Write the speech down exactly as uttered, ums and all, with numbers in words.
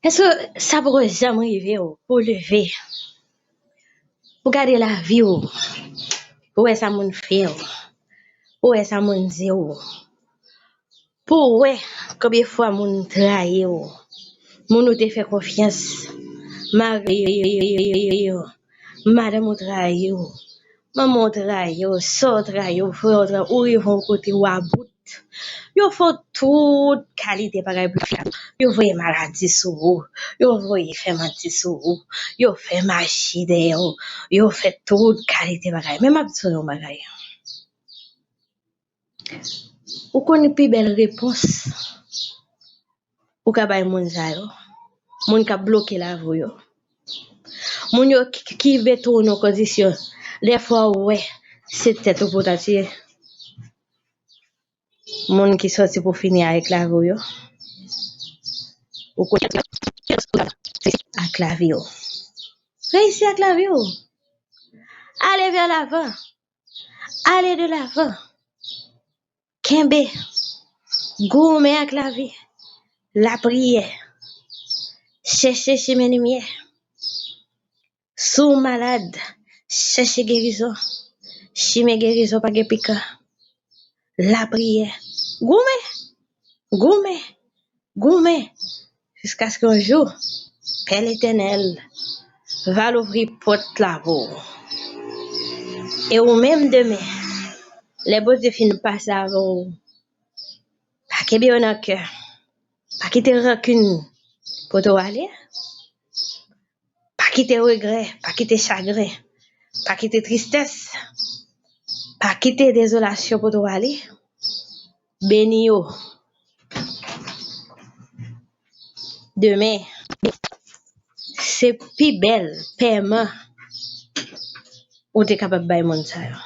Èske sa poko janm rive w pou w leve, pou w gade lavi w, pou w wè sa moun fè w, pou w wè sa moun di w, pou w wè konbyen fwa moun trayi w, moun ou te fè konfyans, mari w, madanm ou trayi w, manman w trayi w, sè w trayi w, frè w trayi w, ou rive yon kote w about. Yo fè w tout kalite bagay pou yo fè w. Yo voye maladi sou ou. Yo voye fè manti sou ou. Yo fè maji dèyè w. Yo fè tout kalite bagay. Men m ap di w yon bagay. Ou konn pi bèl repons ou ka bay moun sa yo? Moun k ap bloke lavi w yo. Moun yo ki, ki mete w nan kondisyon. Dèfwa ou wè se tèt ou pou w ta tiye. Moun ki sòti pou fini avèk lavi w yo. Ou konn ak lavi w. Reyisi ak lavi w. Ale vè lavan. Ale de lavan. Kenbe. Goumen ak lavi. Lapriyè. Chèche chimen limyè. Si w malad, chèche gerizon. Chimen gerizon pa gen pikan. Lapriyè. Goumen. Goumen. Goumen. Jiskaske yon jou, Pè Letènèl va louvri pòt la pou ou. E ou menm demen, lè Bondye fin pase avè w, pa kenbe yo nan kè. Pa kite rankin pote w ale. Pa kite regrè, pa kite chagren, pa kite tristès, pa kite dezolasyon pote w ale. Beni yo. Demen, se pi bèl pèman ou te kapab bay moun sa yo.